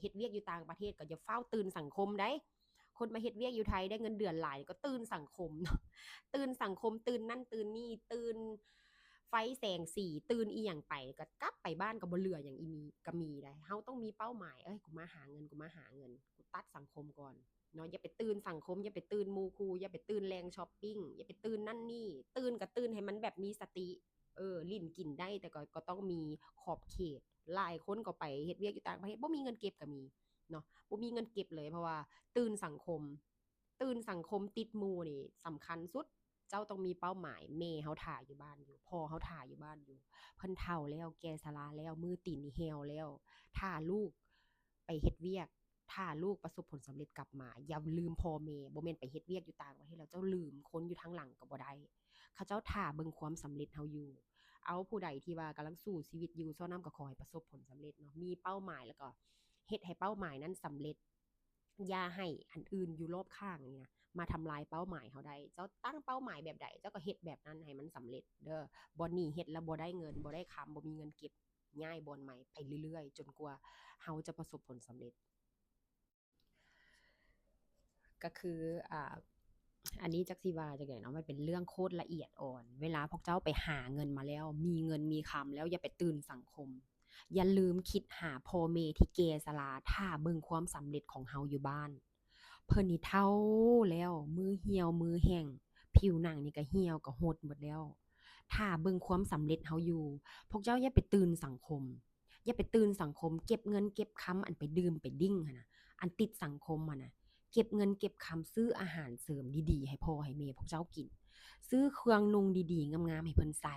ເຮັດວຽກຢູ່ຕ່າງປະເທດກໍຢ່າຟ້າວຕື່ນສັງຄົມໃດ໋. ຄົນມາເຮັດວຽກຢູ່ໄທໄດ້ເງິນເດືອນຫຼາຍກໍຕື່ນສັງຄົມເນາະ ຕື່ນສັງຄົມ ຕື່ນນັ້ນຕື່ນນີ້ ຕື່ນໄຟແສງສີ ຕື່ນອີ່ຫຍັງໄປ ກໍກັບໄປບ້ານກໍບໍ່ເຫຼືອຫຍັງ ອີ່ມີ ກໍມີໄດ໋. ເຮົາຕ້ອງມີເປົ້າໝາຍ ເອີຍ ກູມາຫາເງິນ ກູມາຫາເງິນ ກູຕັດສັງຄົມກ່ອນເນາະ. ຢ່າໄປຕື່ນສັງຄົມ ຢ່າໄປຕື່ນໝູ່ຄູ່ ຢ່າໄປຕື່ນແຫຼ່ງຊັອບປິງ ຢ່າໄປຕື່ນນັ້ນນີ້ ຕື່ນກໍຕື່ນໃຫ້ມັນແບບມີສະຕິ ເອີ ຫຼິ້ນກິນໄດ້ ແຕ່ກໍ ກໍຕ້ອງມີຂອບເຂດ. ຫຼາຍຄົນກໍໄປເຮັດວຽກຢູ່ຕ່າງປະເທດ ບໍ່ມີເງິນເກັບກໍມີເນາະ ບໍ່ມີເງິນເກັບເລີຍ ເພາະວ່າຕື່ນສັງຄົມ ຕື່ນສັງຄົມ ຕິດໝູ່ນີ້ສຳຄັນສຸດ. ເຈົ້າຕ້ອງມີເປົ້າໝາຍ ແມ່ເຮົາຖ້າຢູ່ບ້ານຢູ່ ພໍ່ເຮົາຖ້າຢູ່ບ້ານຢູ່ ເພິ່ນເຖົ້າແລ້ວ ແກ່ຊະລາແລ້ວ ມືຕີນນີ້ຫ່ຽວແລ້ວ ຖ້າລູກໄປເຮັດວຽກ ຖ້າລູກປະສົບຜົນສຳເລັດກັບມາ ຢ່າລືມພໍ່ແມ່. ບໍ່ແມ່ນໄປເຮັດວຽກຢູ່ຕ່າງປະເທດແລ້ວເຈົ້າລືມ ຄົນຢູ່ທາງຫຼັງກໍບໍ່ໄດ້ ເຂົາເຈົ້າຖ້າເບິ່ງຄວາມສຳເລັດເຮົາຢູ່. ເອົາ ຜູ້ໃດທີ່ວ່າກຳລັງສູ້ຊີວິດຢູ່ ຊໍ້ນຳກໍຂໍໃຫ້ປະສົບຜົນສຳເລັດເນາະ ມີເປົ້າໝາຍ ແລ້ວກໍເຮັດໃຫ້ເປົ້າໝາຍນັ້ນສຳເລັດ. ຢ່າໃຫ້ອັນອື່ນຢູ່ລອບຂ້າງນີ້ນະ ມາທຳລາຍເປົ້າໝາຍເຮົາໄດ້. ເຈົ້າຕັ້ງເປົ້າໝາຍແບບໃດ ເຈົ້າກໍເຮັດແບບນັ້ນໃຫ້ມັນສຳເລັດເດີ້. ບ່ອນນີ້ເຮັດແລ້ວບໍ່ໄດ້ເງິນ ບໍ່ໄດ້ຄຳ ບໍ່ມີເງິນເກັບ ຍ້າຍບ່ອນໃໝ່ໄປເລື້ອຍໆ ຈົນກວ່າເຮົາຈະປະສົບຜົນສຳເລັດ. ກໍຄື ອ່າ ອັນນີ້ຈັກຊິວ່າຈັ່ງໃດເນາະ ມັນເປັນເລື່ອງໂຄດລະອຽດອ່ອນ. ເວລາພວກເຈົ້າໄປຫາເງິນມາແລ້ວ ມີເງິນມີຄຳແລ້ວ ຢ່າໄປຕື່ນສັງຄົມ. ຢ່າລືມຄິດຫາພໍ່ແມ່ທີ່ແກ່ຊະລາ ຖ້າເບິ່ງຄວາມສຳເລັດຂອງເຮົາຢູ່ບ້ານ. ເພິ່ນນີ້ເຖົ້າແລ້ວ ມືຫ່ຽວມືແຫ້ງ ຜິວໜັງນີ້ກໍຫ່ຽວກໍຫົດໝົດແລ້ວ ຖ້າເບິ່ງຄວາມສຳເລັດເຮົາຢູ່. ພວກເຈົ້າຢ່າໄປຕື່ນສັງຄົມ ຢ່າໄປຕື່ນສັງຄົມ ເກັບເງິນເກັບຄຳ ອັນໄປດື່ມໄປດິ້ງຫັ້ນນະ ອັນຕິດສັງຄົມຫັ້ນນະ. ເກັບເງິນເກັບຄຳ ຊື້ອາຫານເສີມດີໆໃຫ້ພໍ່ໃຫ້ແມ່ພວກເຈົ້າກິນ ຊື້ເຄື່ອງນຸ່ງດີໆງາມໆໃຫ້ເພິ່ນໃສ່.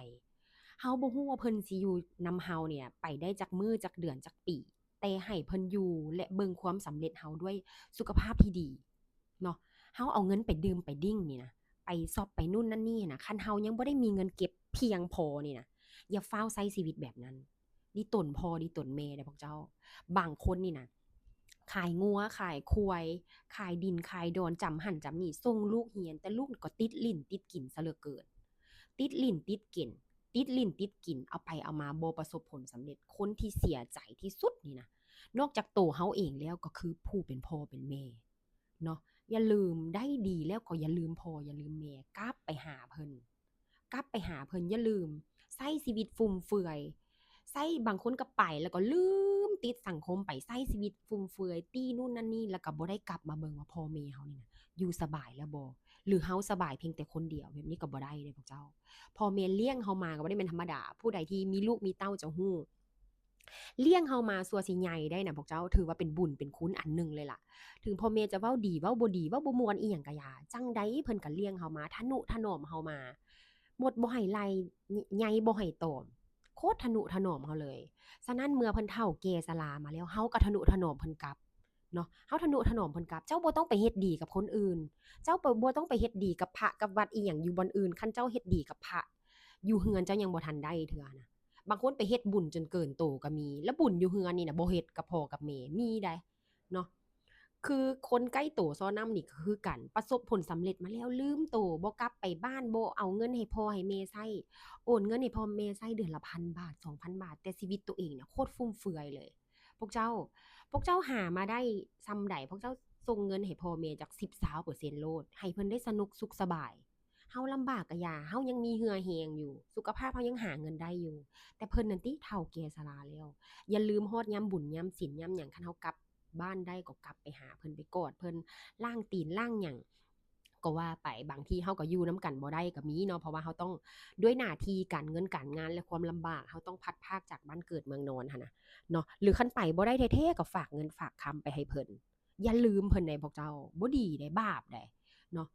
ເຮົາບໍ່ຮູ້ວ່າເພິ່ນຊິຢູ່ນຳເຮົານີ້ໄປໄດ້ຈັກມື້ ຈັກເດືອນ ຈັກປີ ແຕ່ໃຫ້ເພິ່ນຢູ່ ແລະ ເບິ່ງຄວາມສຳເລັດເຮົາດ້ວຍສຸຂະພາບທີ່ດີເນາະ. ເຮົາເອົາເງິນໄປດື່ມໄປດິ້ງນີ້ນະ ໄປຊັອບໄປນູ້ນນັ້ນນີ້ນະ ຄັນເຮົາຍັງບໍ່ໄດ້ມີເງິນເກັບພຽງພໍນີ້ນະ ຢ່າຟ້າວໃຊ້ຊີວິດແບບນັ້ນ. ດີຕົນພໍ່ດີຕົນແມ່ເດ້ພວກເຈົ້າ. ບາງຄົນນີ້ນະ ຂາຍງົວ ຂາຍຄວາຍ ຂາຍດິນຂາຍດອນ ຈຳຫັ້ນຈຳນີ້ ສົ່ງລູກຮຽນ ແຕ່ລູກກໍຕິດຫຼິ້ນຕິດກິນຊະເຫຼືອເກີນ. ຕິດຫຼິ້ນຕິດກິນ ຕິດຫຼິ້ນຕິດກິນ ເອົາໄປເອົາມາບໍ່ປະສົບຜົນສຳເລັດ. ຄົນທີ່ເສຍໃຈທີ່ສຸດນີ້ນະ ນອກຈາກໂຕເຮົາເອງແລ້ວ ກໍຄືຜູ້ເປັນພໍ່ເປັນແມ່ເນາະ. ຢ່າລືມ ໄດ້ດີແລ້ວກໍຢ່າລືມພໍ່ຢ່າລືມແມ່ ກັບໄປຫາເພິ່ນ ກັບໄປຫາເພິ່ນ. ຢ່າລືມ ໃຊ້ຊີວິດຟຸມເຟືອຍ ໃຊ້ ບາງຄົນກໍໄປແລ້ວກໍລືມ ຕິດສັງຄົມໄປ ໃຊ້ຊີວິດຟຸມເຟືອຍ ຕີນູ້ນນັ້ນນີ້ ແລ້ວກໍບໍ່ໄດ້ກັບມາເບິ່ງວ່າພໍ່ແມ່ເຮົານີ້ນະ ຢູ່ສະບາຍແລ້ວບໍ່ ຫຼືເຮົາສະບາຍພຽງແຕ່ຄົນດຽວ. ແບບນີ້ກໍບໍ່ໄດ້ເດ້ພວກເຈົ້າ. ພໍ່ແມ່ລ້ຽງເຮົາມາກໍບໍ່ໄດ້ແມ່ນທຳມະດາ. ຜູ້ໃດທີ່ມີລູກມີເຕົ້າຈະຮູ້ ລ້ຽງເຮົາມາຊົ່ວຊິໃຫຍ່ໄດ້ນະພວກເຈົ້າ ຖືວ່າເປັນບຸນເປັນຄຸນອັນໜຶ່ງເລີຍລະ. ເຖິງພໍ່ແມ່ຈະເວົ້າດີ ເວົ້າບໍ່ດີ ເວົ້າບໍ່ມ່ວນອີ່ຫຍັງກະຢ່າ ຈັ່ງໃດເພິ່ນກະລ້ຽງເຮົາມາ ທະນຸຖະໜອມເຮົາມາ ໝົດບໍ່ໃຫ້ໄລ່ ໃຫຍ່ບໍ່ໃຫ້ຕອມ ໂຄດທະນຸຖະໜອມເຮົາເລີຍ. ສະນັ້ນເມື່ອເພິ່ນເຖົ້າແກ່ຊະລາມາແລ້ວ ເຮົາກໍທະນຸຖະໜອມເພິ່ນກັບເນາະ ເຮົາທະນຸຖະໜອມເພິ່ນກັບ. ເຈົ້າບໍ່ຕ້ອງໄປເຮັດດີກັບຄົນອື່ນ ເຈົ້າບໍ່ ບໍ່ຕ້ອງໄປເຮັດດີກັບພະກັບວັດອີ່ຫຍັງຢູ່ບ່ອນອື່ນ. ຄັນເຈົ້າເຮັດດີກັບພະ ຢູ່ເຮືອນເຈົ້າຍັງບໍ່ທັນໄດ້ເທື່ອນະ. ບາງຄົນໄປເຮັດບຸນຈົນເກີນໂຕກໍມີ ແລ້ວບຸນຢູ່ເຮືອນນີ້ນະ ບໍ່ເຮັດກັບພໍ່ກັບແມ່ ມີໄດ໋ເນາະ. ຄືຄົນໃກ້ໂຕຊໍ້ນຳນີ້ກໍຄືກັນ ປະສົບຜົນສຳເລັດມາແລ້ວລືມໂຕ ບໍ່ກັບໄປບ້ານ ບໍ່ເອົາເງິນໃຫ້ພໍ່ໃຫ້ແມ່ໃຊ້ ໂອນເງິນໃຫ້ພໍ່ແມ່ໃຊ້ເດືອນລະພັນບາດ ສອງພັນບາດ ແຕ່ຊີວິດໂຕເອງນະໂຄດຟຸມເຟືອຍເລີຍ. ພວກເຈົ້າ ພວກເຈົ້າຫາມາໄດ້ສ່ຳໃດ ພວກເຈົ້າສົ່ງເງິນໃຫ້ພໍ່ແມ່ຈັກສິບ ຊາວເປີເຊັນໂລດ ໃຫ້ເພິ່ນໄດ້ສະໜຸກສຸກສະບາຍ. ເຮົາລຳບາກກະຢ່າ ເຮົາຍັງມີເຫື່ອແຮງຢູ່ ສຸຂະພາບເຮົາຍັງຫາເງິນໄດ້ຢູ່ ແຕ່ເພິ່ນນັ້ນຕິເຖົ້າແກ່ຊະລາແລ້ວ. ຢ່າລືມຮອດຍາມບຸນຍາມສິນຍາມຫຍັງ ຄັນເຮົາກັບບ້ານໄດ້ກໍກັບໄປຫາເພິ່ນ ໄປກອດເພິ່ນ ລ້າງຕີນລ້າງຫຍັງກໍວ່າໄປ. ບາງທີເຮົາກໍຢູ່ນຳກັນບໍ່ໄດ້ກໍມີເນາະ ເພາະວ່າເຮົາຕ້ອງ ດ້ວຍໜ້າທີ່ການເງິນການງານ ແລະ ຄວາມລຳບາກ ເຮົາຕ້ອງພັດພາກຈາກບ້ານເກີດເມືອງນອນຫັ້ນນະເນາະ. ຫຼືຄັນໄປບໍ່ໄດ້ແທ້ໆ ກໍຝາກເງິນຝາກຄຳໄປໃຫ້ເພິ່ນ. ຢ່າລືມເພິ່ນໃດພວກເຈົ້າ ບໍ່ດີໃດ ບາບໃດເນາະ.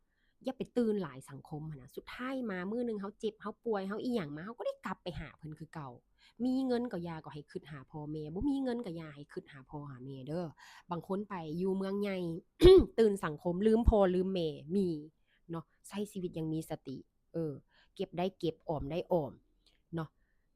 ຢ່າໄປຕື່ນຫຼາຍສັງຄົມຫັ້ນນະ ສຸດທ້າຍມາມື້ໜຶ່ງເຮົາເຈັບ ເຮົາປ່ວຍ ເຮົາອີ່ຫຍັງມາ ເຮົາກໍໄດ້ກັບໄປຫາເພິ່ນຄືເກົ່າ. ມີເງິນກໍຢ່າ ກໍໃຫ້ຄິດຫາພໍ່ແມ່ ບໍ່ມີເງິນກໍຢ່າໃຫ້ຄິດຫາພໍ່ຫາແມ່ເດີ້. ບາງຄົນໄປຢູ່ເມືອງໃຫຍ່ ຕື່ນສັງຄົມ ລືມພໍ່ລືມແມ່ ມີເນາະ. ໃຊ້ຊີວິດຢ່າງມີສະຕິ ເອີ ເກັບໄດ້ເກັບ ອອມໄດ້ອອມເນາະ.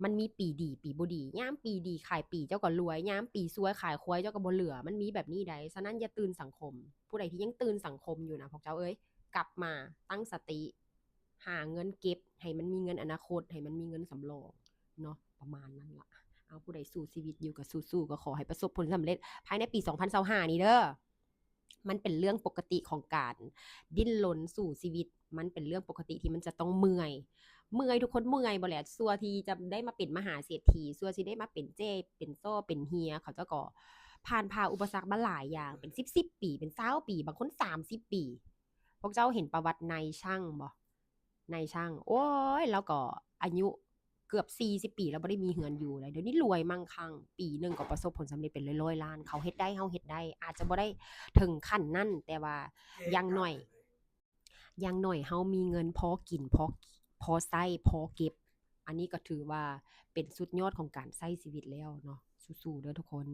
ມັນມີປີດີປີບໍ່ດີ ຍາມປີດີຂາຍປີເຈົ້າກໍລວຍ ຍາມປີຊວຍຂາຍຄວາຍເຈົ້າກໍບໍ່ເຫຼືອ ມັນມີແບບນີ້ໃດ໋. ສະນັ້ນຢ່າຕື່ນສັງຄົມ ຜູ້ໃດທີ່ຍັງຕື່ນສັງຄົມຢູ່ນະ ພວກເຈົ້າເອີຍ ກັບມາຕັ້ງສະຕິ ຫາເງິນເກັບໃຫ້ມັນມີເງິນອະນາຄົດ ໃຫ້ມັນມີເງິນສຳລອງເນາະ ປະມານນັ້ນລະ. ເອົາ ຜູ້ໃດສູ້ຊີວິດຢູ່ກໍສູ້ໆ ກໍຂໍໃຫ້ປະສົບຜົນສຳເລັດພາຍໃນປີສອງພັນຊາວຫ້ານີ້ເດີ. ມັນເປັນເລື່ອງປົກກະຕິຂອງການດີ້ນລົນສູ້ຊີວິດ, ມັນເປັນເລື່ອງປົກກະຕິທີ່ມັນຈະຕ້ອງເມື່ອຍ. ເມື່ອຍ ທຸກຄົນເມື່ອຍບໍ່ແຫຼະ? ຊົ່ວທີ່ຈະໄດ້ມາເປັນມະຫາເສດຖີ, ຊົ່ວຊິໄດ້ມາເປັນເຈ້ ເປັນສໍ້ ເປັນເຮຍ, ເຂົາເຈົ້າກໍຜ່ານຜ່າອຸປະສັກມາຫຼາຍຢ່າງ ເປັນສິບສິບປີ ເປັນຊາວປີ ບາງຄົນສາມສິບປີ. ພວກເຈົ້າເຫັນປະຫວັດນາຍຊ່າງບໍ່? ນາຍຊ່າງ ໂອ້ຍ ລາວກໍອາຍຸເກືອບສີ່ສິບປີ ລາວບໍ່ໄດ້ມີເຮືອນຢູ່ແລ້ວ. ດຽວນີ້ລວຍມັ່ງຄັ່ງ, ປີໜຶ່ງກໍປະສົບຜົນສຳເລັດເປັນຮ້ອຍໆລ້ານ. ເຂົາເຮັດໄດ້ ເຮົາເຮັດໄດ້ ອາດຈະບໍ່ໄດ້ເຖິງຂັ້ນນັ້ນ ແຕ່ວ່າຢ່າງໜ້ອຍ ຢ່າງໜ້ອຍເຮົາມີເງິນພໍກິນ ພໍ ພໍໃຊ້ ພໍເກັບ. ອັນນີ້ກໍຖືວ່າເປັນສຸດຍອດຂອງການໃຊ້ຊີວິດແລ້ວເນາະ. ສູ້ໆເດີທຸກຄົນ.